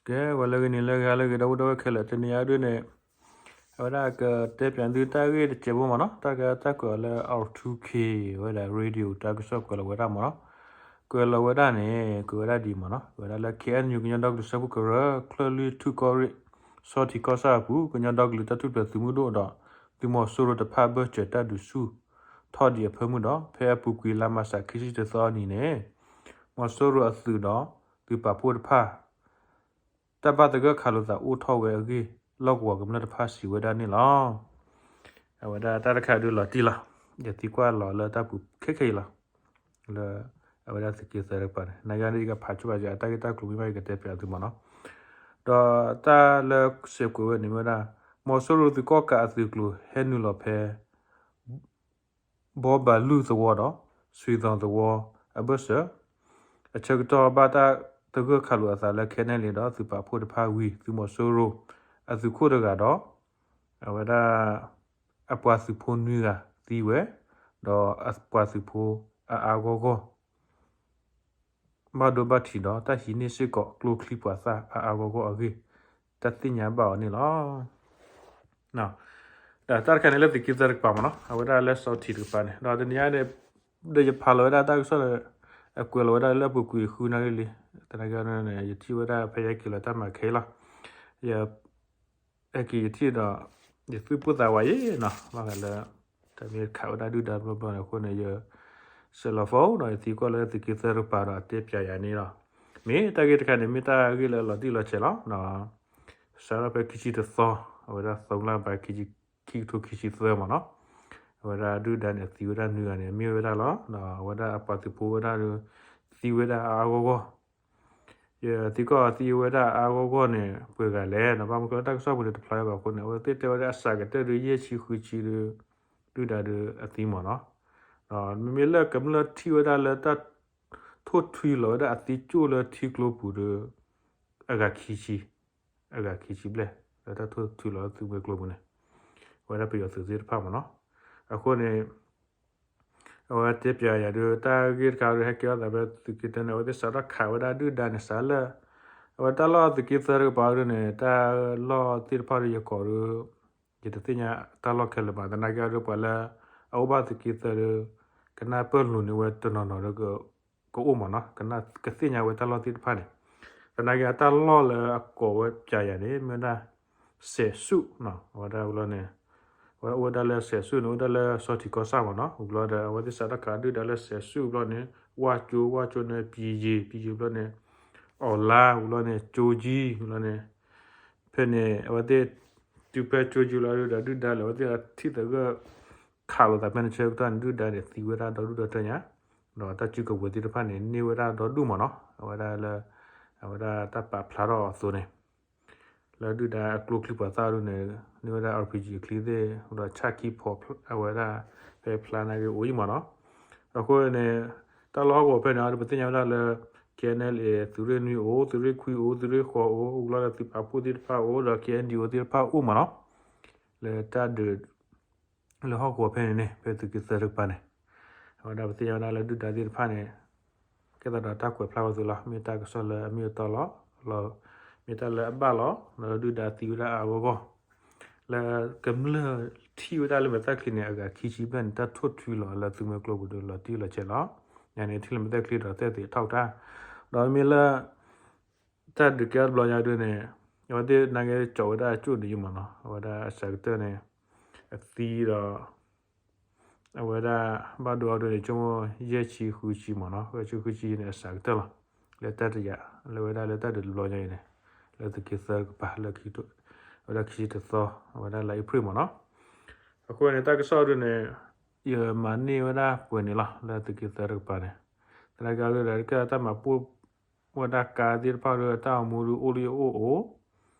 ကဲ ဂီၤလၢအဂ့ၤ နံၤလၢအဂ့ၤ ဟါလၢအဂ့ၤ ဒီပုၢ်ဒီဝဲၢ်ခဲလၢာ် တနံၤအံၤဒ်န့ၣ် အဝဲဒၣ်ကတဲပၠးသုတၢ်ဂ့ၢ်တစဲးဖိမ့ၢ်နီၤ, တၢ်ကတၢ်ကွဲးအီၤလၢ R two K အဝဲဒၣ် radio တၢ်ကစီၣ်ကွဲးလီၤဝဲဒၣ်မ့ၢ်နီၤ, ကွဲးလီၤဝဲဒၣ်န့ၣ် ကွဲးဝဲဒၣ်ဒ်အံၤမ့ၢ်နီၤ, ကွဲးဝဲဒၣ်လၢ K N U ကညီဒီကလုာ်စၢဖှိၣ်ကရၢ ချၢၣ်လွံၢ်ထူၣ်ကီၢ်ရ့ၣ် ဆီထံးကီၢ်ဆၣ်အပူၤ ကညီဒီကလုာ်တၢ်ထူၣ်ဖျဲးသုးမုၢ်ဒိၣ်ဒီး သုးမီၤစိရိၤတဖၣ် ဘၢၣ်စၢၤတၢ်ဒုးဆူၣ်ထီၣ်ဒံးအဖၢမုၢ်ဒီး ဖဲအပူၤကွံာ်လါမးရှး ခံဆံတသီအနံၤန့ၣ် မီၤစိရိၤအသုးဒီး သုးပာ်ဖှိၣ်တဖၣ် တၢ်ဘၣ်သဂၢၢ်ခးလိာ်သးအိၣ်ထီၣ်ဝဲအဂ့ၢ် လီၢ်ကဝီၤကမျၢၢ်တဖၣ်စံးဝဲဒၣ်န့ၣ်လီၤ. အဝဲဒၣ်တၢ်တခါဒုးလီၤတံၢ်လီၤ, ယသံကွၢ်လီၤလၢတၢ်ပူၤခဲခဲအံၤလီၤ. လၢအဝဲဒၣ်သုးက့သၢတကပၤန့ၣ် နကဒီးယကဖးဆိဘၣ်ယတၢ်ဂ့ၢ်တၢ်ကျိၤမ့ၢ်ဘၣ် ယကတဲပၠးသုမ့ၢ်နီၤ. ဒီးတၢ်လၢစဲးကွဲးဝဲန့ၣ်မ့ၢ်ဝဲဒၣ် မီၤစိရိၤသုးကီၣ်ကးအသုးကျိၤဟဲနုာ်လီၤဖဲ ဘီဘၣ်လုၢ်သဝီဒီး ဆွံသီသဝီအဘၢၣ်စၢၤ အဆၢကတီၢ်ဘၣ်တၢ်သဂၢၢ်ခးလိာ်အသးလၢ K N L A ဒီးသုးပာ်ဖှိၣ်တဖၣ်ဝံၤ သုးမီၤစိရိၤအသုးခိၣ်တဂၤဒီး အဝဲဒၣ်အပှၤသုးဖိနွံဂၤသံဝဲ, ဒီးအပှၤသုးဖိအါအါဂီၢ်ဂီၢ် ဘၣ်ဒိဘၣ်ထံးဒီး တၢ်ဟံးန့ၢ်စ့ၢ်ကီးကျိချံပှၤသၣ်အါအါဂီၢ်ဂီၢ်အဂ့ၢ် တၢ်သ့ၣ်ညါဘၣ်အီၤန့ၣ်လီၤ. ဒီးတၢ်တခါန့ၣ်လၢသုးက့သၢတကပၤမ့ၢ်နီၤ, အဝဲဒၣ်လၢဆီထံးတကပၤန့ၣ် ဒီးတနံၤအံၤန့ၣ် ဒီးယဖးလီၤဝဲဒၣ်တၢ်ကစီၣ်ဒီး အကွဲးလီၤဝဲဒၣ်လၢအပူၤကွံာ်ဃုနၣ်ရံၣ်လံ, သနာ်က့န့ၣ် ယထံၣ်ဝဲဒၣ်ဖဲယဟဲက့ၤလီၤတၢ်မၤခဲအံၤလီၤ. ယ ဟဲက့ၤယထံၣ်ဒီး ယသူၣ်ပိၢ်သးဝးယဲနီၤ, ဘၣ်ဃးလၢ တၢ်မ့ၢ်ခးဝဲဒၣ်ဒုၣ်ဒါဘျီဘျီန့ၣ်အဃိန့ၣ် ယ ဆဲးလီၤဖီဒီး ယသံကွၢ်လၢသုးက့သၢတကပၤဒီးအတဲပၠးယၤန့ၣ်လီၤ. မ့ၢ်တၢ်ဂ့ၢ်တခါန့ၣ် မ့ၢ်တၢ်ဂ့ၢ်လၢအလီၤတံၢ်လီၤဆဲးလီၤ. စးထီၣ်ဖဲခံဆံတသီ အဝဲဒၣ်သီလါဘၣ် ခံဆံခံကထိခံဆံသၢမ့ၢ်နီၤ, အဝဲဒၣ်ဒုၣ်ဒါန့ၣ် သံဝဲဒၣ်နွံဂၤန့ၣ် အမ့ၢ်ဝဲဒၣ်လီၤ. ဒီးအဝဲဒၣ်အပှၤသုးဖိဝဲဒၣ်ဒီး သံဝဲဒၣ်အါအါဂီၢ်ဂီၢ် ယသံကွၢ်အီၤသံဝဲဒၣ်အါအါဂီၢ်ဂီၢ်န့ၣ် ပှဲၤဂၤလဲၣ်, ဒီးဘၣ်မနုၤလၢတၢ်ကစီၣ်ပူၤန့ၣ်တဖျါဘၣ်အဃိန့ၣ် အဝဲသ့ၣ်တဲဝဲဒၣ်အစှၤကတၢၢ်ဒီး ယဲၢ်ဆံဃုဆံဒီး ဒုၣ်ဒါဒီးအသံမ့ၢ်နီၤ. ဒီးမ့မ့ၢ်လၢကမျၢၢ်ထံၣ်ဝဲဒၣ်လၢတၢ်ထိၣ်ထွံလီၤဝဲဒၣ်အသံကၠိၣ်လၢထံကျိပူၤဒီး အဂၤခံဆံ, အဂၤခံဆံဘျဲၣ် လၢတၢ်ထိၣ်ထွံလီၤသုးမုၢ်ကျိပူၤန့ၣ် အဝဲဒၣ်ပယီၤသုးသ့ၣ်တဖၣ်မ့ၢ်နီၤ. အဃိန့ၣ် အဝဲတဲပၠးယၤဒီး တၢ်ဂ့ၢ်တခါဒီး ဟဲကဲထီၣ်သးဖဲသုးက့တၢန့ၣ် အဝဲသ့ၣ်စးထီၣ်ခးဝဲဒၣ်ဒုၣ်ဒါန့ၣ် စးလၢ အဝဲတၢ်လီၢ်သုးက့သၢတကပၤဒီးန့ၣ် တၢ်လီၢ်သ့ၣ်တဖၣ်ဒီးယကိးဒီး ယတသ့ၣ်ညါတၢ်လီၢ်ခဲလၢာ်ဘၣ်. သနာ်က့ဒီးပှၤလၢ အအိၣ်ဘၣ်သုးက့သၢဒီး ကနၢ်ပၢၢ်လိၤန့ၢ်ဝဲတနီၤနီၤဒီး ကအိၣ်မ့ၢ်နီၤ, ကသ့ၣ်ညါဝဲတၢ်လီၢ်သ့ၣ်တဖၣ်န့ၣ်. သနာ်က့တၢ်လီၢ်လၢအကိးဝဲပၠးယၤန့ၣ် မ့ၢ်ဝဲဒၣ် စဲးဆူၣ်နီၤ, အဝဲဒၣ်ဝံၤလီၤန့ၣ် အဝဲအိၣ်ဝဲဒၣ်လၢစဲးဆူၣ်န့ၣ် အိၣ်ဝဲဒၣ်လၢဆီထံးကီၢ်ဆၣ်မ့ၢ်နီၤ. ဝံၤလီၤဒီး အဝဲသ့ၣ်စးထီၣ်ခးဒုၣ်ဒါလၢစဲးဆူၣ်ဘျီန့ၣ် ဝၢ်ကၠိ, ဝၢ်ကၠိန့ၣ် ပံၤယံၤ, ပံၤယံၤဘျီန့ၣ် အီၣ်လါ, ဝံၤလီၤန့ၣ် ကၠိကၠံ, ဝံၤလီၤန့ၣ် ဖဲန့ၣ် အဝဲသ့ၣ် တုၤဖဲကၠိကၠံလီၤဒီး ဒုၣ်ဒါလၢအဝဲသ့ၣ်ထံၣ်သဂၢၢ် ခးလိာ်သးဖဲန့ၣ်ဆၢကတီၢ်န့ၣ် ဒုၣ်ဒါန့ၣ် သံဝဲဒၣ်ဒီဒူၣ်ဒီထၢညါ, ဒီးတၢ်စုကဝဲၤသ့ၣ်တဖၣ်န့ၣ် န့ၢ်ဝဲဒၣ်ဒီဒူၣ်မ့ၢ်နီၤ, အဝဲဒၣ်လၢ အဝဲဒၣ်တၢ်ပာ်ဖျါထီၣ်အသိးန့ၣ် လၢဒုၣ်ဒါအကျိချံပှၤသၣ်ဒ်န့ၣ် န့ၢ်ဝဲဒၣ် အီၣ်ပံၤကၠံ အချံသ့ၣ် ဒီးဆၣ်ခံဖီး အဝဲဒၣ် ဖဲဖျါနာ်က့အိၣ်အံၤမ့ၢ်နီၤ. အဃိန့ၣ် တၢ်လီၢ်ဟီၣ်ကဝီၤဖဲန့ၣ် ပသ့ၣ်ညါဝဲဒၣ်လၢ K N L A သုးရ့ၣ်နွံအိၣ်, သုးရ့ၣ်ခွံအိၣ်, သုးရ့ၣ်ဃိးအိၣ်, ဝံၤလီၤဒီးသုးပာ်ဖှိၣ်သ့ၣ်တဖၣ်အိၣ်, ဒီး K N D O သ့ၣ်တဖၣ်အိၣ်မ့ၢ်နီၤ. လၢတၢ်ဒုး လၢဟီၣ်ကဝီၤဖဲန့ၣ်န့ၣ် ဖဲသုးက့သၢတကပၤန့ၣ် အဝဲဒၣ်ပသ့ၣ်ညါဝဲဒၣ်လၢဒုၣ်ဒါသ့ၣ်တဖၣ်န့ၣ် ကဲသးဒီးတၢ်ကွဲးဖျါဝဲအသိးလီၤ. မ့ၢ်တၢ်ကစီၣ်လၢအမ့ၢ်အတီလီၤ, လီၤ, မ့ၢ်တၢ်လၢအဘၣ်လီၤ, လၢဒုၣ်ဒါသံဝဲဒၣ်အါအါဂီၢ်ဂီၢ်, လၢကမျၢၢ်ထံၣ်ဝဲဒၣ်လၢမဲာ်သၣ်ချံန့ၣ် အဂၤခံဆံဘျဲၣ်န့ၣ် တၢ်ထိၣ်ထွံလီၤလၢသုးမုၢ်ကျိပူၤဒီး လီၤတံၢ်လီၤဆဲးလီၤ. ညါန့ၣ် ထံၣ်လၢမဲာ်သၣ်ချံဒီး သက်သေအထောက်အထား, ဒီးမ့ၢ်လၢ တၢ်ဒုးကဲထီၣ်တဘျီညါဒ်န့ၣ် အဝဲသ့ၣ်နာ်က့ကၠီးဝဲဒၣ်ကၠိၣ်န့ၣ်ယံမ့ၢ်နီၤ, အဝဲဒၣ်အစှၤကတၢၢ်န့ၣ် အသံဒီး အဝဲဒၣ်ဘၣ်ဒိအီၤဒ်န့ၣ် ဆိကမိၣ်ယဲၢ်ဆံဃုဆံမ့ၢ်နီၤ, ယဲၢ်ဆံဃုဆံန့ၣ် အစှၤကတၢၢ်လီၤ. လၢတၢ်တယာ် လၢဝဲဒၣ်လၢတၢ်ဒုးတဘျီညါအံၤန့ၣ် လၢသုးက့သၢကပၤ လၢ အဝဲဒၣ်ခံဆံတသီ အဝဲဒၣ်လါအ့ဖြ့ၣ်မ့ၢ်နီၤ. အဃိန့ၣ် တၢ်ကစီၣ်ဒ်န့ၣ် ယမၤန့ၢ်ဝဲဒၣ်ပှဲၤန့ၣ်လီၤ လၢသုးက့သၢတကပၤန့ၣ်. သနာ်က့ဒီး ကဲတၢ်မၤပိၢ်ဝဲဒၣ်ကါသ့ၣ်တဖၣ်ဒီး တၢ်အိၣ်မူဒုးအိၣ်လၢယအိၣ်အိၣ်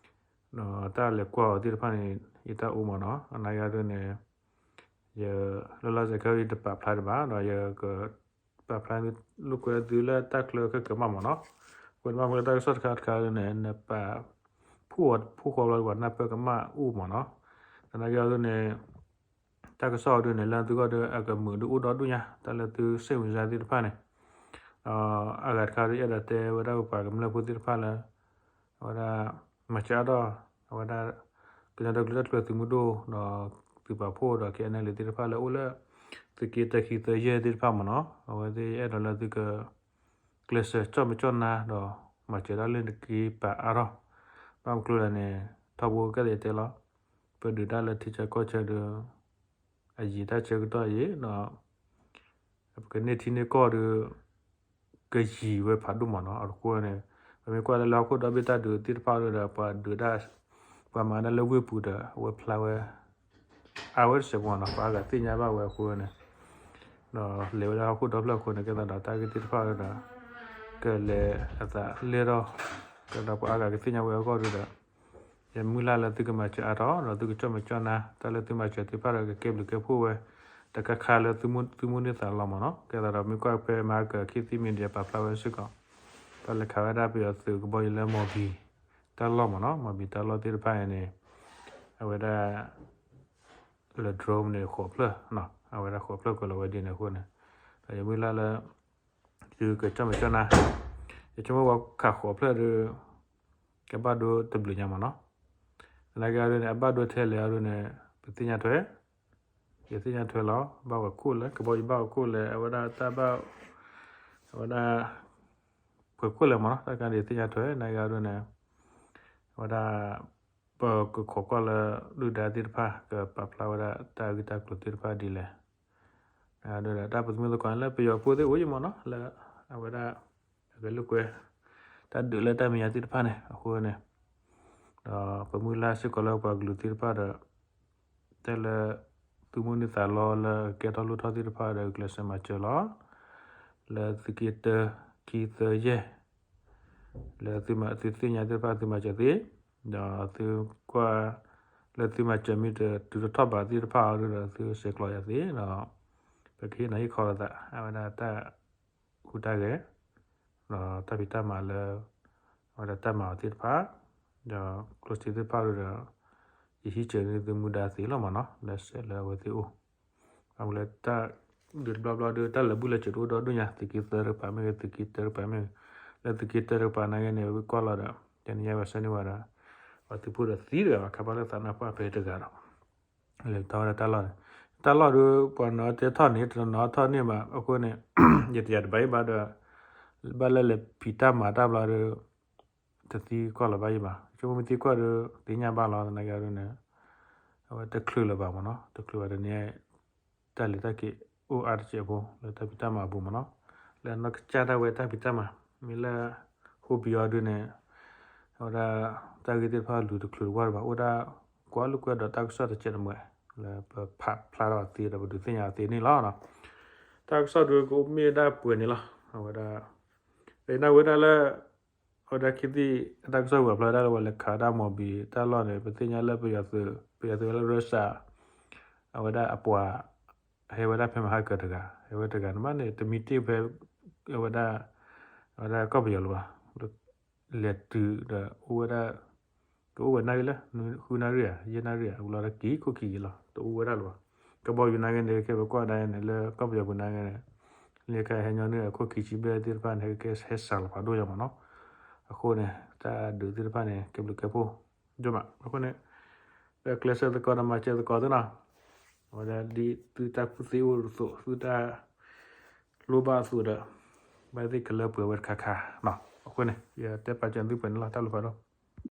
ဒီးတၢ်လဲၤကွၢ်အီၤသ့ၣ်တဖၣ်န့ၣ် ယတၢ်အိၣ်မ့ၢ်နီၤ. သနာ်က့ဒ်န့ၣ် ယ လၢလီၤစဲးခဲအံၤ ယတပာ်ဖျါဒံးဘၣ် ဒီးယကပာ်ဖျါလိာ်ကွဲသုလၢတၢ်ချၢခဲကမၣ်မ့ၢ်နီၤ. အဃိန့ၣ် ဘၣ်မနုၤလၢတၢ်ကစီၣ်တခါတခါဒ်န့ၣ် နပာ်ဖှိၣ်အီၤဖိဃီဘျီ ပှၤနၢ်ပၢၢ်ကမၣ်အိၣ်မ့ၢ်နီၤ. သနာ်က့ဒ်န့ၣ် တၢ်ကစီၣ်ဒ်န့ၣ် လၢသုဂီၢ်ဒီးအကမုာ်ဒုးအိၣ်ဒီဒူၣ်ညါ တၢ်လၢသုစိတ်ဝင်စားသ့ၣ်တဖၣ်န့ၣ် အဂၤတခါဒီး ယအဲၣ်ဒိးတဲဝဲဒၣ်ပပှၤကမျၢၢ်ဖိသ့ၣ်တဖၣ်လၢ အဝဲဒၣ် မၤစၢၤအါထီၣ် အဝဲဒၣ် ကညီဒီကလုာ်တၢ်ထူၣ်ဖျဲးသုးမုၢ်ဒိၣ် ဒီးသုးပာ်ဖှိၣ်ဒီး ခဲအံၤန့ၣ် လၢသ့ၣ်တဖၣ်လၢအိၣ်လၢ သုးက့တၢ ခံ သၢ ယဲၢ် သ့ၣ်တဖၣ်မ့ၢ်နီၤ အဝဲသ့ၣ်အဲၣ်ဒိးလၢသုက ကျဲးစၢးကၠီၣ်မဲာ်ကၠီၣ်နါဒီး မၤစၢၤတၢ်လၢနက့ၤပာ်အါထီၣ် ဘၣ်မနုၤလဲၣ်န့ၣ် ထီဘိကဲသ့ၣ်တဲလီၤ ပဒုးတၢ်လၢထံဆၢကီၢ်ဆၢဒီး အယံၤတၢ်ဆၢကတီၢ်အံၤဒီး ပကန့ၢ်ထံန့ၢ်ကီၢ်ဒီး ကယံၤဝဲဖးဒိၣ်မ့ၢ်နီၤ အတဃိန့ၣ် ပမ့ၢ်ကွၢ်လၢလၢဟီၣ်ခိၣ်ဒီဘ့ၣ်တၢ်ဒုးသ့ၣ်တဖၣ်ဒီး ပှၤဒုးတၢ် ပှၤမၤတၢ်လၢဝ့ၢ်ပူၤဒီး အဝဲဖျါဝဲ အါဝဲတစဲးဖိမ့ၢ်နီၤ ပှၤအါဂၤသ့ၣ်ညါဘၣ်ဝဲအဃိန့ၣ် ဒီးလဲၤဝဲဒၣ်ဟီၣ်ခိၣ်ဒီဖျၢၣ်အဃိန့ၣ် ကဲသးဒီးတၢ်ဂ့ၢ်သ့ၣ်တဖၣ်ဒီး ကလဲၤအသးလဲၢ်ထီၣ် ကဲသးဒီးပှၤအါဂၤကသ့ၣ်ညါဝဲအဂီၢ်ဒီး ယမုၢ်လၢ်လၢသုကမၤစၢၤအါထီၣ် ဒီးသုကကၠီၣ်မဲာ်ကၠီၣ်နါ တၢ်လၢသုမၤစၢၤသ့ၣ်တဖၣ်ဒီး ကကဲဘျုးကဲဖှိၣ်ဝဲ တခါခါလၢသုမုၢ်နံၤသးလီမ့ၢ်နီၤ ကဲသးဒီးမ့ၢ်ကွၢ်ဖဲမဟါက ခံသံမံၤဒံး ပာ်ဖျါဝဲစ့ၢ်ကီး တၢ်လဲၤခးဝဲဒၣ်ပယီၤသုးကဘီယူၤလၢ မော်ဘီ တၢ်လီၢ်မ့ၢ်နီၤ မော်ဘီ တၢ်လီၢ်သ့ၣ်တဖၣ်အံၤန့ၣ် အဝဲဒၣ် လၢ drone န့ၣ် ဃိးဖျၢၣ် အဝဲဒၣ်ဃိးဖျၢၣ်ကွဲးလီၤဝဲဒ်န့ၣ်အဃိန့ၣ် ဒီးယမုၢ်လၢ်လၢ သုကကၠီၣ်မဲာ်ကၠီၣ်နါ ယဆိကမိၣ်ပှၤခးဃိးဖျၢၣ်ဒီး ကဘၣ်ဒိတဘျုးညါမ့ၢ်နီၤ သနာ်က့အဒိန့ၣ် အဘၣ်ဒိထဲလဲၣ်အဒိန့ၣ် ပသ့ၣ်ညါထွဲ ယသ့ၣ်ညါထွဲလီၤ ဘၣ်ဝဲခိၣ်လဲၣ် ကဘီယူၤဘၣ်ဝဲခိၣ်လဲၣ် အဝဲဒၣ်တၢ်ဘၣ် အဝဲဒၣ် ပှဲၤခိၣ်လဲၣ်မ့ၢ်နီၤ တၢ်ကါဒ်သ့ၣ်ညါထွဲ သနာ်က့အဒိန့ၣ် အဝဲဒၣ် ပကခိးကွၢ်လၢ ဒုၣ်ဒါသ့ၣ်တဖၣ် ကပာ်ဖျါဝဲဒၣ်တၢ်ဂ့ၢ်တၢ်ကျိၤသ့ၣ်တဖၣ်ဒ်လဲၣ် ဒီးတၢ်ပသုးမုၢ်သကိးန့ၣ်လၢပယီၤဖိသ့ၣ်အိၣ်ယံၤမ့ၢ်နီၤ လၢအဝဲဒၣ် အကလုာ်ကွဲ တၢ်ဒုးလၢတၢ်မဲာ်ညါသ့ၣ်တဖၣ်န့ၣ် အဃိန့ၣ် ဒီးပမုၢ်လၢ်စ့ၢ်ကီးလၢပှၤကလုာ်သ့ၣ်တဖၣ်ဒီး တဲလၢ သုမုၢ်နံၤသးလီလၢကကဲထီၣ်လိၣ်ထီၣ်သ့ၣ်တဖၣ်ဒီး ကျဲးစၢးမၤစၢၤလီၤ လၢသုးက့တၢ ခံ သၢ ယဲၢ် လၢသုသ့ၣ်ညါသ့ၣ်တဖၣ်သုမၤစၢၤသ့ ဒီးသုကွၢ် လၢသုမၤစၢၤမ့ၢ်တတုၤထီၣ်ထီၣ်ဘးသ့ၣ်တဖၣ်အီၤဒီး သုဆဲးကျိးယၤသ့ဒီး ပကဟ့ၣ်နီၤဟ့ၣ်ခီလိာ်သး အဝဲဒၣ်တၢ် ဟူးတၢ်ဂဲၤ ဒီးတၢ်ဖံးတၢ်မၤလၢ အဝဲဒၣ်တၢ်မၤအီၤသ့ၣ်တဖၣ် ဒီးကျိၣ်စ့သ့ၣ်တဖၣ်ဒီး ယဟံးစၢၤန့ၢ်သုမူဒါသ့လီၤမ့ၢ်နီၤ လၢဆဲးလၢအဝဲသ့ၣ်အိၣ် ဘၣ်မနုၤလၢတၢ်ဒုးတဘျီဘျီဒီး တၢ်လၢာ်ဘူၣ်လၢာ်စၢၤတအိၣ်ဒီဒူၣ်ညါ သုးက့သၢတကပၤမ့ၢ်ဂ့ၤ သုးက့တၢတကပၤမ့ၢ်ဂ့ၤ လၢသုးက့တၢတကပၤနာ်က့န့ၣ် ဝဲကွၢ်လီၤဒီး ယန့ၢ်ယဲဘၣ်ဆၢန့ၢ်ဝဲဒီး ပှၤသုးဖိဒီးသံတဂၤဘၣ် ခါဘၣ်လၢသးနါပှၢ်ဖဲတဂၤဒီး လဲၤထီၣ်ဝဲဒၣ်တၢ်လီၢ်န့ၣ် တၢ်လီၢ်ဒီး ပှၤနီၤတဲထီၣ်န့ၣ် တနီၤထီၣ်န့ၢ်ဘၣ် အဃိန့ၣ် ယတယာ်တဘၣ်အံၤဘၣ်ဒီး ဘၣ်လၢလဲၤဖံးတၢ်မၤတၢ်ဘျီဒီး တသံကွၢ်လီၤဘၣ်ယံၤဘၣ် ဆိကမိၣ်မ့ၢ်သံကွၢ်ဒီး သ့ၣ်ညါဘၣ်လီၤ သနာ်က့အဒိန့ၣ် အဝဲတချုးလၢၤဘၣ်မ့ၢ်နီၤ တချုးဘၣ်တနံၤ တၢ်လဲၤတၢ်က့ၤအိၣ်အါတစဲးဖိ လၢတၢ်ဖံးတၢ်မၤအပူၤမ့ၢ်နီၤ လၢအနီၢ်ကစၢ်ဒၣ်ဝဲတၢ်ဖံးတၢ်မၤ မ့ၢ်လၢ ဟိဘံအီၤဒုန့ၣ် အဝဲဒၣ် တၢ်ဂ့ၢ်သ့ၣ်တဖၣ်လူၤတချုးတဝါတဘၣ် အိၣ်ဒၣ် ကွၢ်လိာ်ကွဲဒီးတၢ်ကစီၣ်တစဲးတမှဲၤ လၢပဖးဖျါထီၣ်သ့ဒီးပဒုးသ့ၣ်ညါအီၤသ့န့ၣ်လီၤ. တၢ်ကစီၣ်ဒုကအိၣ်မ့ၢ်ဒၣ်ပှဲၤန့ၣ်လီၤ. အဝဲဒၣ် ပနၢ်ဝဲဒၣ်လၢ အဝဲဒၣ်ခံသ့ၣ် အတၢ်ကစီၣ်ပာ်ဖျါဝဲဒၣ်လၢပှၤလဲၤခးဒၣ် မော်ဘီ တၢ်လီၢ်န့ၣ် ပသ့ၣ်ညါလၢပယီၤသုး ပယီၤသုးဝဲလၢ Russia အဝဲဒၣ်အပှၤ ဟဲဝဲဒၣ်ဖဲမဟါကတဂၤ ဟဲဝဲတဂၤန့ၣ်မးန့ၣ် တမံတ့ၢ်ဖဲ အဝဲဒၣ် အဝဲဒၣ်ကီၢ်ပယီၤလၢၤဘၣ် လဲၤတုၤဒီးအိၣ်ဝဲဒၣ် ကအိၣ်ဝဲနၣ်ရံၣ်လၢ ဃုနၣ်ရံၣ်ဧါ ယဲၢ်နၣ်ရံၣ်ဧါ ဝံၤလီၤဒီးက့ၤခိၣ်ခံက့ၤလီၤ တအိၣ်ဝဲဒၣ်လၢၤဘၣ်. ကဘီယူၤနာ်က့န့ၣ် ကဲပကွၢ်ဒၣ်န့ၣ် လၢကီၢ်ပယီၤပူၤနာ်က့န့ၣ် လၢကဟဲညီနုၢ်ခိၣ်ခံဆံဘျဲၣ်သ့ၣ်တဖၣ်န့ၣ် ကဟဲစှၤလီၤဖးဒိၣ်ညါမ့ၢ်နီၤ. အဃိန့ၣ် တၢ်ဒုးသ့ၣ်တဖၣ်န့ၣ် ကဲဘျုးကဲဖှိၣ် ဒိၣ်မး အဃိန့ၣ် ပကျဲးစၢးသကိးဒီးမၤစၢၤသကိးသ့နီၤ. အဝဲဒၣ်ဒ်သုတၢ်ကူၣ်သ့အိၣ်အသိး သုတၢ်လိၣ်ဘၣ်အသိးဒီး ဘၣ်သ့ၣ်ကလၢပှဲၤဝဲတခါခါနီၤ. အဃိန့ၣ် ယတဲပာ်စၢၤသုပှဲၤန့ၣ်လီၤ. တၢ်လိၣ်ဖးဒိၣ်